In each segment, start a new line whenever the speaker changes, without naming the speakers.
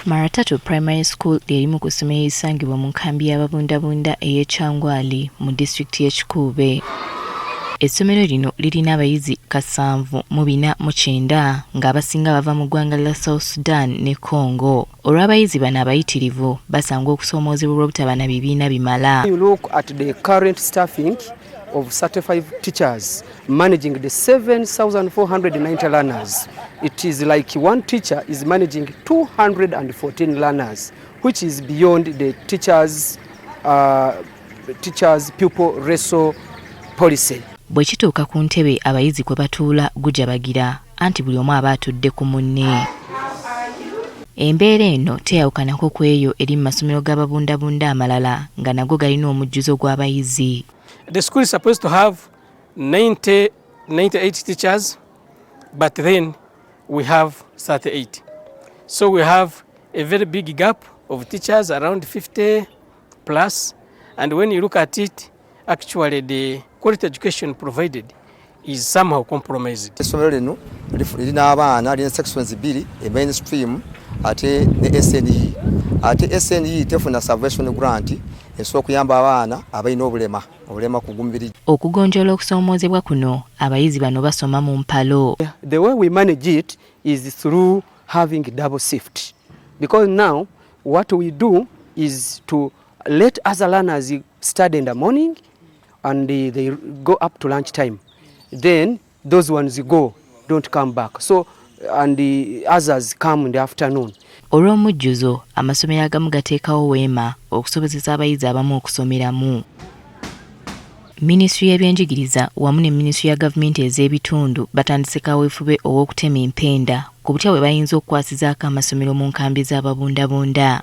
Maratatu Primary School lyerimu ku ssomero erisangibwa mu nkambi y'ababundabunda ey'e Kyangwali mu disitulikiti y'e Kikuube. Essomero lino lirina abayizi 7409 ng'abasinga bava mu ggwanga lya South Sudan ne Congo. Olw'abayizi bano abayitirivu basanga okusoomoozebwa olw'obutaba na bibiina bimala.
You look at the current staffing of 35 teachers managing the 7,490 learners. It is like one teacher is managing 214 learners, which is beyond the teachers pupil ratio policy.
Bwe kituuka ku ntebe abayizi kwe batuula gujabagira anti buli omu aba atudde ku munne. Embeera eno teyawukanako ku eyo eri mu masomero g'ababundabunda amalala nga nago galina omujjuzo gw'abayizi.
The school is supposed to have 90, 98 teachers, but then we have 38. So we have a very big gap of teachers, around 50 plus. And when you look at it, actually the quality education provided is somehow compromised.
Essomero lino lirina abaana, lirina sections bbiri, e mainstream ate ne SNE. Ate SNE tefuna subvention grant esobola okuyamba abaana abalina obulema ku gumubiri.
Okugonjoola okusoomoozebwa kuno, abayizi bano basoma mu mpalo.
The way we manage it is through having double shift, because now what we do is to let other learners study in the morning and they go up to lunch time. Then those ones go, don't come back. So, and the others come in the afternoon.
Olw'omujjuzo, amasomero agamu gateekawo weema okusobozesa abayizi abamu okusomeramu. Minisitule y'ebyenjigiriza wamu ne minisitule ya gavumenti ez'ebitundu batandise kaweefube ow'okutema empenda ku butya bwe bayinza okukwasizaako amasomero mu nkambi z'ababundabunda.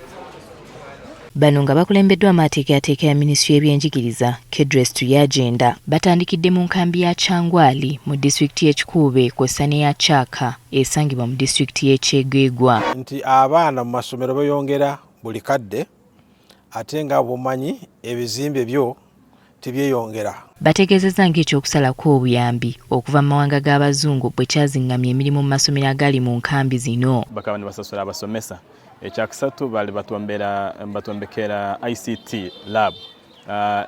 Bano nga bakulembeddwamu ateekerateekera minisitule y'ebyenjigiriza Kedrace Turyagyenda batandikidde mu nkambi ya Kyangwali mu disitulikiti y'e Kikuube kw'ossa n'eya Kyaka esangibwa mu disitulikiti y'e Kyegegwa.
Nti abaana mu masomero beeyongera buli kadde ate nga bw'omanyi ebizimbe byo tebyeyongera.
Bategeezezza ng'ekyokusalako obuyambi okuva mu mawanga g'abazungu bwe kyazingamya emirimu mu masomero agali mu nkambi zino.
Bakaba nibasasula abasomesa. Ekyakusatu bali batombekera ICT lab,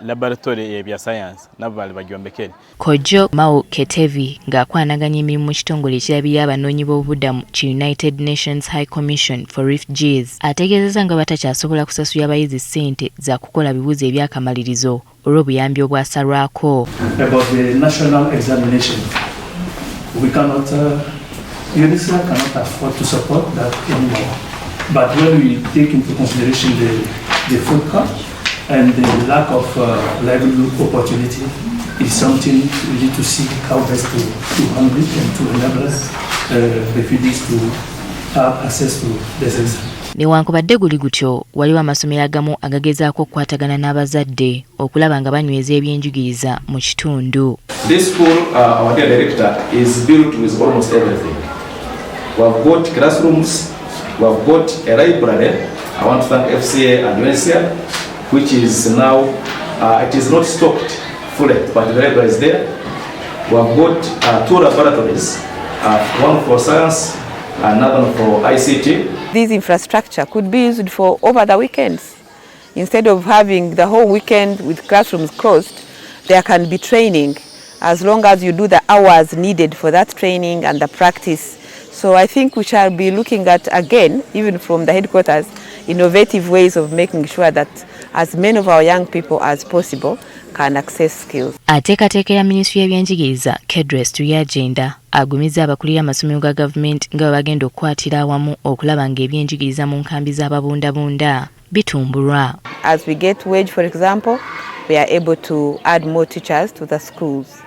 laboratory y'ebya science nabo bali bagyombekere.
Kojo Mao Ketevi ng'akwanaganya emirimu mu kitongole ekirabirira abanoonyi b'obubudamu ki United Nations High Commission for Refugees ategeezezza nga batakyasobola kusasulira abayizi ssente za kukola bibuuzo ebyakamalirizo olw'obuyambi obwasalwako.
About the national examination, we cannot, UNHCR cannot afford to support that anymore. But when we take into consideration the food cost and the lack of livelihood opportunity, is something we need to see how best to handle it and to enable refugees to have access to this exam.
Newankubadde guli gutyo, waliwo amasomero agamu agagezaako okukwatagana n'abazadde okulaba nga banyweza ebyenjigiriza mu kitundu.
This school, our dear director, is built with almost everything. We have got classrooms, we have got a library. I want to thank FCA and UNHCR, which is now, it is not stocked fully, but the library is there. We have got two laboratories, one for science, another one for ICT.
This infrastructure could be used for over the weekends. Instead of having the whole weekend with classrooms closed, there can be training as long as you do the hours needed for that training and the practice. So I think we shall be looking at, again, even from the headquarters, innovative ways of making sure that as many of our young people as possible can access skills.
Ateekateekera minisitule y'ebyenjigiriza Kedrace Turyagyenda agumizza abakulira amasomero ga gavumenti nga bwe bagenda okukwatira awamu okulaba ng'ebyenjigiriza mu nkambi z'ababundabunda bitumbulwa.
As we get wage, for example, we are able to add more teachers to the schools.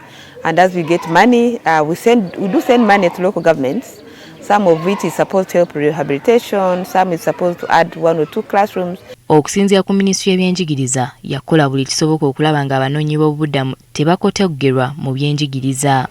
And as we get money, we do send money to local governments. Some of it is supposed to help rehabilitation, some is supposed to add one or two classrooms.
Okusinziira ku minisitule y'ebyenjigiriza yakola buli kisoboka okulaba ng'abanoonyi b'obubudamu tebakotoggerwa mu byenjigiriza.